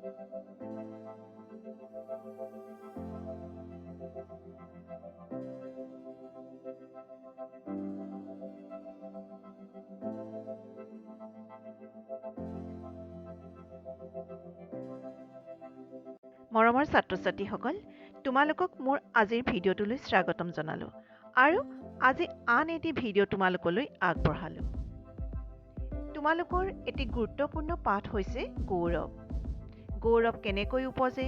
মৰমৰ ছাত্ৰ ছাত্ৰীসকল, তোমালোকক মোৰ আজিৰ ভিডিঅ'টোলৈ স্বাগতম জনালোঁ আৰু আজি আন এটি ভিডিঅ' তোমালোকলৈ আগবঢ়ালোঁ। তোমালোকৰ এটি গুৰুত্বপূৰ্ণ পাঠ হৈছে গৌৰৱ। গৌৰৱ কেনেকৈ উপজে,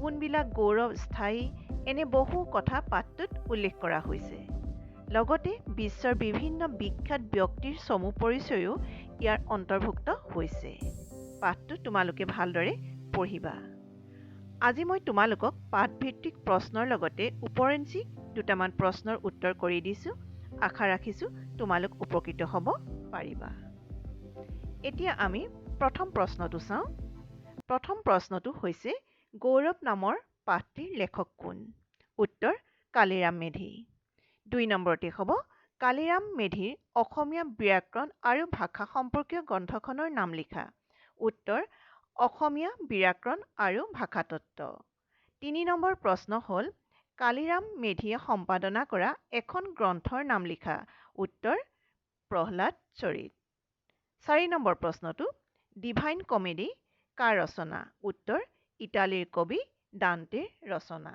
কোনবিলাক গৌৰৱ স্থায়ী, এনে বহু কথা পাঠটোত উল্লেখ কৰা হৈছে। লগতে বিশ্বৰ বিভিন্ন বিখ্যাত ব্যক্তিৰ চমু পৰিচয়ো ইয়াৰ অন্তৰ্ভুক্ত হৈছে। পাঠটো তোমালোকে ভালদৰে পঢ়িবা। আজি মই তোমালোকক পাঠভিত্তিক প্ৰশ্নৰ লগতে উপৰঞ্চি দুটামান প্ৰশ্নৰ উত্তৰ কৰি দিছোঁ। আশা ৰাখিছোঁ তোমালোক উপকৃত হ'ব পাৰিবা। এতিয়া আমি প্ৰথম প্ৰশ্নটো চাওঁ। প্ৰথম প্ৰশ্নটো হৈছে গৌৰৱ নামৰ পাঠটিৰ লেখক কোন? উত্তৰ কালিৰাম মেধি। 2 নম্বৰটি হ'ব কালিৰাম মেধিৰ অসমীয়া ব্যাকৰণ আৰু ভাষা সম্পৰ্কীয় গ্ৰন্থখনৰ নাম লিখা। উত্তৰ অসমীয়া ব্যাকৰণ আৰু ভাষাতত্ত্ব। 3 নম্বৰ প্ৰশ্ন হ'ল কালিৰাম মেধিয়ে সম্পাদনা কৰা এখন গ্ৰন্থৰ নাম লিখা। উত্তৰ প্ৰহ্লাদ চৰিত। 4 নম্বৰ প্ৰশ্নটো ডিভাইন কমেডি কাৰ ৰচনা? উত্তৰ ইটালীৰ কবি দান্তেৰ ৰচনা।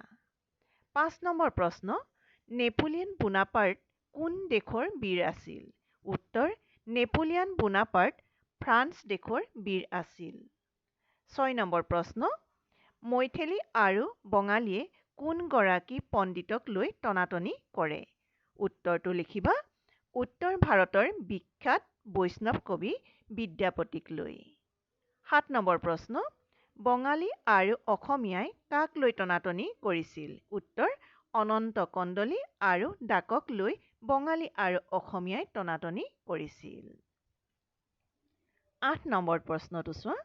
5 নম্বৰ প্ৰশ্ন নেপোলিয়ন বোনাপাৰ্ট কোন দেশৰ বীৰ আছিল? উত্তৰ নেপোলিয়ন বোনাপাৰ্ট ফ্ৰান্স দেশৰ বীৰ আছিল। 6 নম্বৰ প্ৰশ্ন মৈথেলী আৰু বঙালীয়ে কোনগৰাকী পণ্ডিতক লৈ টনাটনি কৰে? উত্তৰটো লিখিবা উত্তৰ ভাৰতৰ বিখ্যাত বৈষ্ণৱ কবি বিদ্যাপতিক লৈ। 7 নম্বৰ প্ৰশ্ন বঙালী আৰু অসমীয়াই কাক লৈ টনাটনি কৰিছিল? উত্তৰ অনন্ত কন্দলী আৰু ডাকক লৈ বঙালী আৰু অসমীয়াই টনাটনি কৰিছিল। 8 নম্বৰ প্ৰশ্নটো চোৱা,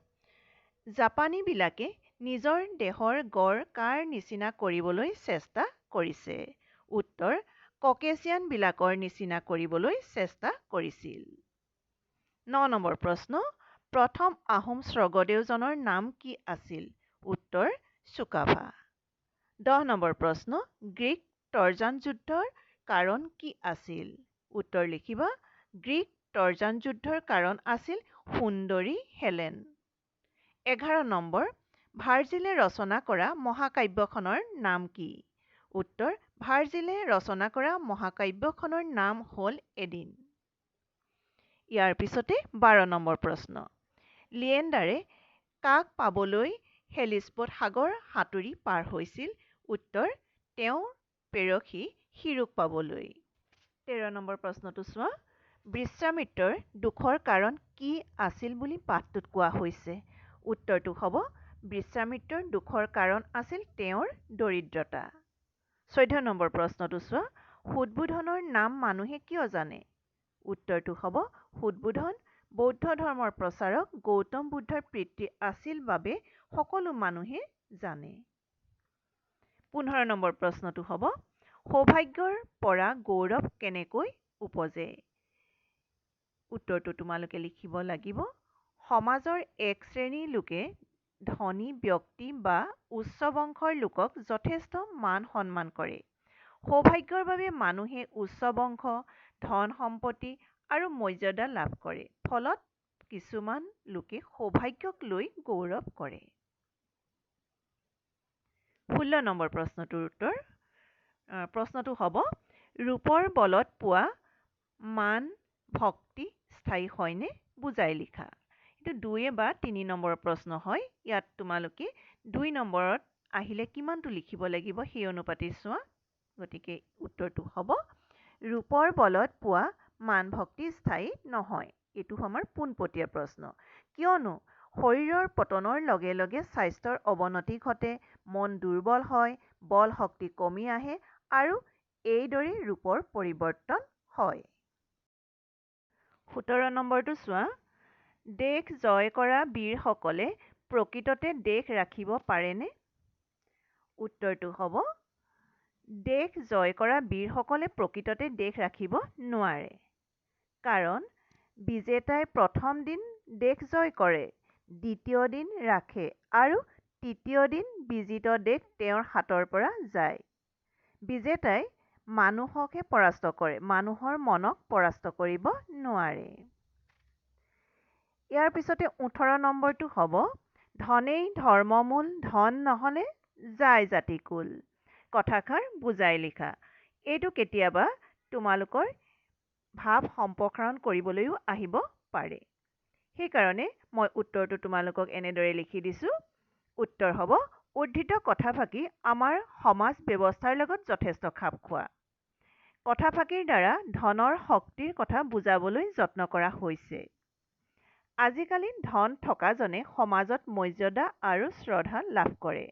জাপানীবিলাকে নিজৰ দেহৰ গঢ় কাৰ নিচিনা কৰিবলৈ চেষ্টা কৰিছে? উত্তৰ ককেছিয়ানবিলাকৰ নিচিনা কৰিবলৈ চেষ্টা কৰিছিল। 9 নম্বৰ প্ৰশ্ন প্ৰথম আহোম স্বৰ্গদেউজনৰ নাম কি আছিল? উত্তৰ চুকাফা। 10 নম্বৰ প্ৰশ্ন গ্ৰীক টৰ্জান যুদ্ধৰ কাৰণ কি আছিল? উত্তৰ লিখিবা গ্ৰীক টৰ্জান যুদ্ধৰ কাৰণ আছিল সুন্দৰী হেলেন। 11 নম্বৰ ভাৰ্জিলে ৰচনা কৰা মহাকাব্যখনৰ নাম কি? উত্তৰ ভাৰ্জিলে ৰচনা কৰা মহাকাব্যখনৰ নাম হ'ল এদিন। ইয়াৰ পিছতে 12 নম্বৰ প্ৰশ্ন লিয়েণ্ডাৰে কাক পাবলৈ হেলিস্পট সাগৰ সাঁতুৰি পাৰ হৈছিল? উত্তৰ তেওঁৰ প্ৰেয়সী হিৰোক পাবলৈ। 13 নম্বৰ প্ৰশ্নটো চোৱা, বিশ্বামিত্ৰৰ দুখৰ কাৰণ কি আছিল বুলি পাঠটোত কোৱা হৈছে? উত্তৰটো হ'ব বিশ্বামিত্ৰৰ দুখৰ কাৰণ আছিল তেওঁৰ দৰিদ্ৰতা। 14 নম্বৰ প্ৰশ্নটো চোৱা, সুদ্বোধনৰ নাম মানুহে কিয় জানে? উত্তৰটো হ'ব সুদ্বোধন বৌদ্ধ ধৰ্মৰ প্ৰচাৰক গৌতম বুদ্ধৰ পিতৃ আছিল বাবে সকলো মানুহে জানে। 15 নম্বৰ প্ৰশ্নটো হ'ব সৌভাগ্যৰ পৰা গৌৰৱ কেনেকৈ উপজে? উত্তৰটো তোমালোকে লিখিব লাগিব সমাজৰ এক শ্ৰেণীৰ লোকে ধনী ব্যক্তি বা উচ্চ বংশৰ লোকক যথেষ্ট মান সন্মান কৰে। সৌভাগ্যৰ বাবে মানুহে উচ্চ বংশ, ধন সম্পত্তি আৰু মৰ্যাদা লাভ কৰে। ফলত কিছুমান লোকে সৌভাগ্যক লৈ গৌৰৱ কৰে। 16 নম্বৰ প্ৰশ্নটোৰ উত্তৰ প্ৰশ্নটো হ'ব ৰূপৰ বলত পোৱা মান ভক্তি স্থায়ী হয়নে বুজাই লিখা। এইটো 2 বা 3 নম্বৰৰ প্ৰশ্ন হয়। ইয়াত তোমালোকে 2 নম্বৰত আহিলে কিমানটো লিখিব লাগিব সেই অনুপাতে চোৱা। গতিকে উত্তৰটো হ'ব ৰূপৰ বলত পোৱা মান ভক্তি স্থায়ী নহয়। এইটো আমাৰ পোনপটীয়া প্ৰশ্ন, কিয়নো শৰীৰৰ পতনৰ লগে লগে স্বাস্থ্যৰ অৱনতি ঘটে, মন দুৰ্বল হয়, বল শক্তি কমি আহে আৰু এইদৰে ৰূপৰ পৰিৱৰ্তন হয়। 17 নম্বৰটো চোৱা, দেশ জয় কৰা বীৰসকলে প্ৰকৃততে দেশ ৰাখিব পাৰেনে? উত্তৰটো হ'ব দেশ জয় কৰা বীৰসকলে প্ৰকৃততে দেশ ৰাখিব নোৱাৰে, কাৰণ বিজেতাই প্ৰথম দিন দেশ জয় কৰে, দ্বিতীয় দিন ৰাখে আৰু তৃতীয় দিন বিজিত দেশ তেওঁৰ হাতৰ পৰা যায়। বিজেতাই মানুহকহে পৰাস্ত কৰে, মানুহৰ মনক পৰাস্ত কৰিব নোৱাৰে। ইয়াৰ পিছতে 18 নম্বৰটো হ'ব ধনেই ধৰ্মমূল, ধন নহ'লে যায় জাতিকুল। কথাষাৰ বুজাই লিখা। এইটো কেতিয়াবা তোমালোকৰ ভাৱ সম্প্ৰসাৰণ কৰিবলৈও আহিব পাৰে, সেইকাৰণে মই উত্তৰটো তোমালোকক এনেদৰে লিখি দিছোঁ। উত্তৰ হ'ব উদ্ধৃত কথাফাঁকি আমাৰ সমাজ ব্যৱস্থাৰ লগত যথেষ্ট খাপ খোৱা। কথাফাঁকিৰ দ্বাৰা ধনৰ শক্তিৰ কথা বুজাবলৈ যত্ন কৰা হৈছে। আজিকালি ধন থকাজনে সমাজত মৰ্যাদা আৰু শ্ৰদ্ধা লাভ কৰে।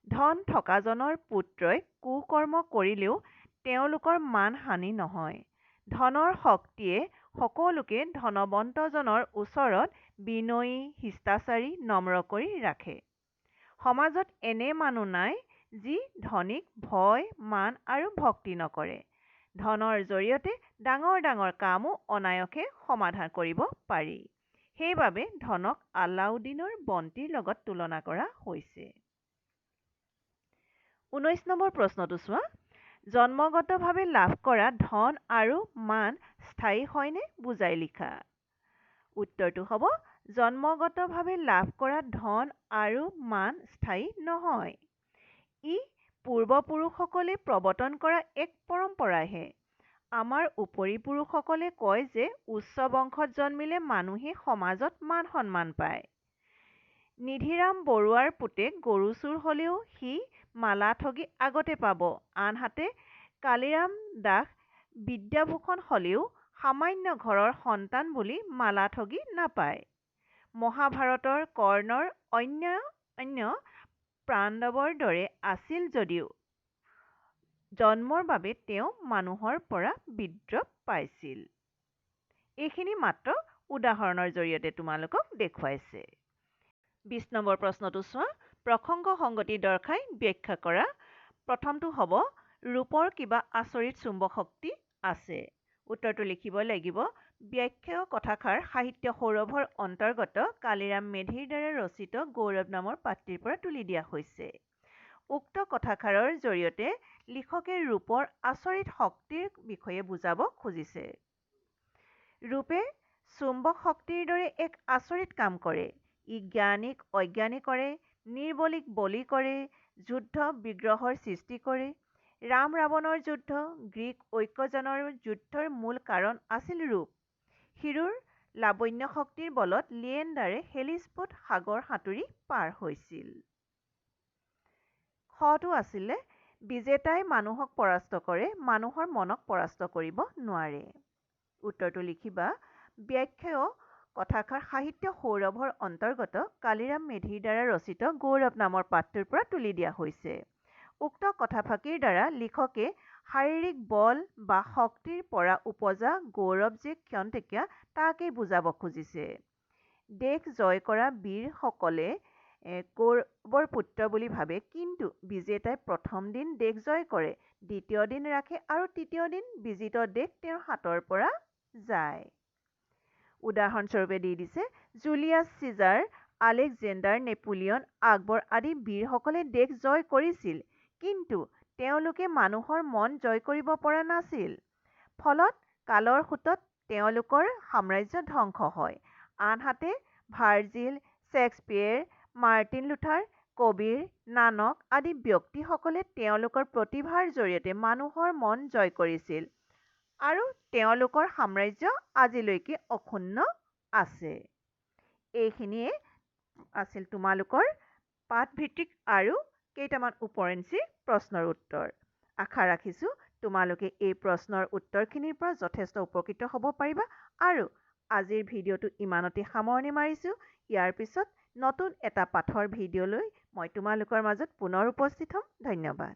ধন থকাজনৰ পুত্ৰই কুকৰ্ম কৰিলেও তেওঁলোকৰ মান হানি নহয়। ধনৰ শক্তিয়ে সকলোকে ধনৱন্তজনৰ ওচৰত বিনয়ী, শিষ্টাচাৰী, নম্ৰ কৰি ৰাখে। সমাজত এনে মানুহ নাই যি ধনীক ভয়, মান আৰু ভক্তি নকৰে। ধনৰ জৰিয়তে ডাঙৰ ডাঙৰ কামো অনায়াসে সমাধান কৰিব পাৰি। সেইবাবে ধনক আলাউদ্দিনৰ বন্তিৰ লগত তুলনা কৰা হৈছে। 19 নম্বৰ প্ৰশ্নটো চোৱা, জন্মগতভাৱে লাভ কৰা ধন আৰু মান স্থায়ী হয়নে বুজাই লিখা। উত্তৰটো হ'ব জন্মগতভাৱে লাভ কৰা ধন আৰু মান স্থায়ী নহয়। ই পূৰ্বপুৰুষসকলে প্ৰৱৰ্তন কৰা এক পৰম্পৰাহে। আমাৰ উপৰিপুৰুষসকলে কয় যে উচ্চ বংশত জন্মিলে মানুহে সমাজত মান সন্মান পায়। নিধিৰাম বৰুৱাৰ পুতেক গৰু চোৰ হ'লেও সি মালা ঠগি আগতে পাব। আনহাতে কালিৰাম দাস বিদ্যাভূষণ হ'লেও সামান্য ঘৰৰ সন্তান বুলি মালা ঠগি নাপায়। মহাভাৰতৰ কৰ্ণৰ অন্য অন্য পাণ্ডৱৰ দৰে আছিল যদিও জন্মৰ বাবে তেওঁ মানুহৰ পৰা বিদ্ৰূপ পাইছিল। এইখিনি মাত্ৰ উদাহৰণৰ জৰিয়তে তোমালোকক দেখুৱাইছে। 20 নম্বৰ প্ৰশ্নটো চোৱা, প্ৰসংগ সংগতি দৰ্শাই ব্যাখ্যা কৰা। প্ৰথমটো হ'ব ৰূপৰ কিবা আচৰিত চুম্বক শক্তি আছে। উত্তৰটো লিখিব লাগিব ব্যাখ্যা কথাষাৰ সাহিত্য সৌৰভৰ অন্তৰ্গত কালিৰাম মেধিৰ দ্বাৰা ৰচিত গৌৰৱ নামৰ পাঠটিৰ পৰা তুলি দিয়া হৈছে। উক্ত কথাষাৰৰ জৰিয়তে লিখকে ৰূপৰ আচৰিত শক্তিৰ বিষয়ে বুজাব খুজিছে। ৰূপে চুম্বক শক্তিৰ দৰে এক আচৰিত কাম কৰে। ই জ্ঞানীক অজ্ঞানী কৰে, নিৰ্বলীক বলী কৰে, যুদ্ধ বিগ্ৰহৰ সৃষ্টি কৰে। ৰাম ৰাৱণৰ যুদ্ধ, গ্ৰীক ঐক্যজনৰ যুদ্ধৰ মূল কাৰণ আছিল ৰূপ। হিৰোৰ লাৱণ্য শক্তিৰ বলত লিয়েণ্ডাৰে হেলিস্পট সাগৰ সাঁতুৰি পাৰ হৈছিল। খটো আছিলে বিজেতাই মানুহক পৰাস্ত কৰে, মানুহৰ মনক পৰাস্ত কৰিব নোৱাৰে। উত্তৰটো লিখিবা ব্যাখ্যেয় কথাষাৰ সাহিত্য সৌৰভৰ অন্তৰ্গত কালিৰাম মেধিৰ দ্বাৰা ৰচিত গৌৰৱ নামৰ পাঠটোৰ পৰা তুলি দিয়া হৈছে। উক্ত কথাফাঁকিৰ দ্বাৰা লিখকে শাৰীৰিক বল বা শক্তিৰ পৰা উপজা গৌৰৱ যে ক্ষন্তেকীয়া তাকেই বুজাব খুজিছে। দেশ জয় কৰা বীৰসকলে কৌৰৱৰ পুত্ৰ বুলি ভাবে, কিন্তু বিজেতাই প্ৰথম দিন দেশ জয় কৰে, দ্বিতীয় দিন ৰাখে আৰু তৃতীয় দিন বিজিত দেশ তেওঁৰ হাতৰ পৰা যায়। উদাহৰণস্বৰূপে দি দিছে Julius Caesar, Alexander, Napoleon, Akbar আদি বীৰসকলে দেশ জয় কৰিছিল, কিন্তু তেওঁলোকে মানুহৰ মন জয় কৰিব পৰা নাছিল। ফলত কালৰ সোঁতত তেওঁলোকৰ সাম্ৰাজ্য ধ্বংস হয়। আনহাতে Virgil, Shakespeare, Martin Luther, Kabir, Nanak আদি ব্যক্তিসকলে তেওঁলোকৰ প্ৰতিভাৰ জৰিয়তে মানুহৰ মন জয় কৰিছিল আৰু তেওঁলোকৰ সাম্ৰাজ্য আজিলৈকে অক্ষুণ্ণ আছে। এইখিনিয়ে আছিল তোমালোকৰ পাঠভিত্তিক আৰু কেইটামান উপৰঞ্চি প্ৰশ্নৰ উত্তৰ। আশা ৰাখিছোঁ তোমালোকে এই প্ৰশ্নৰ উত্তৰখিনিৰ পৰা যথেষ্ট উপকৃত হ'ব পাৰিবা। আৰু আজিৰ ভিডিঅ'টো ইমানতে সামৰণি মাৰিছোঁ। ইয়াৰ পিছত নতুন এটা পাঠৰ ভিডিঅ'লৈ মই তোমালোকৰ মাজত পুনৰ উপস্থিত হ'ম। ধন্যবাদ।